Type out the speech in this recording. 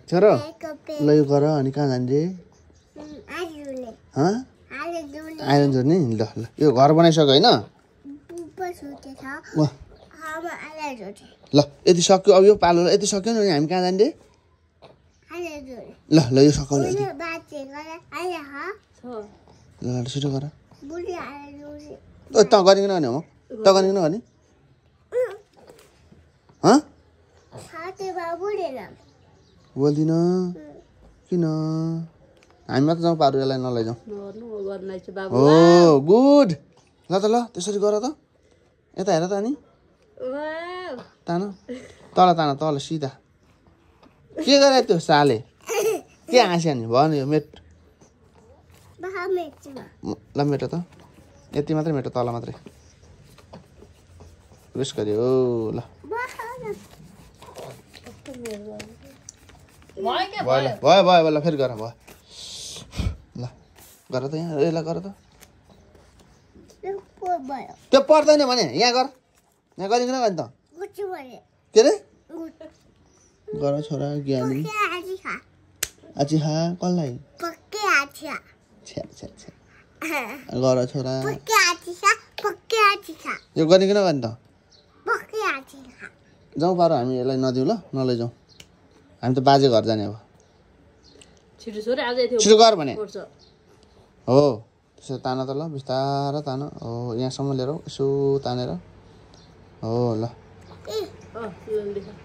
छोरो ल यो गर अनि कहाँ जान्छे आइरन जोड्ने ल ल यो घर बनाइसक्यो होइन ल यति सक्यो अब यो पालो यति सक्यो नि हामी कहाँ जाने ल ल यो सक्यो ल छिटो गर त गरिकन गर्ने हो त गरिकन गर्ने बोल्दिन किन हामी मात्र जाउँ पारु यसलाई नलैजाउँ हो गुड ल त ल त्यसरी गर त यता हेर त अनि तान तल तान तल सिधा के गरे त्यो साले के हाँस्यो नि भन्यो यो मेट ल मेटो त यति मात्रै मेटो तल मात्रै उस गऱ्यो ल भयो भयो ल फेरि गर भयो ल गर त यहाँ यसलाई गर त त्यो पर्दैन भने यहाँ गर यहाँ गरिकन गर्ने त के अरे गर छोरा ज्ञानी आची खा कसलाई गर छोरा यो गरिकन गर्ने त जाउँ पारो हामी यसलाई नदिउँ ल नलैजाउँ हामी त बाजे घर जाने अब छिटो गर भने हो त्यसो तान त ल बिस्तारो तान हो यहाँसम्म लिएर यसो तानेर हो ल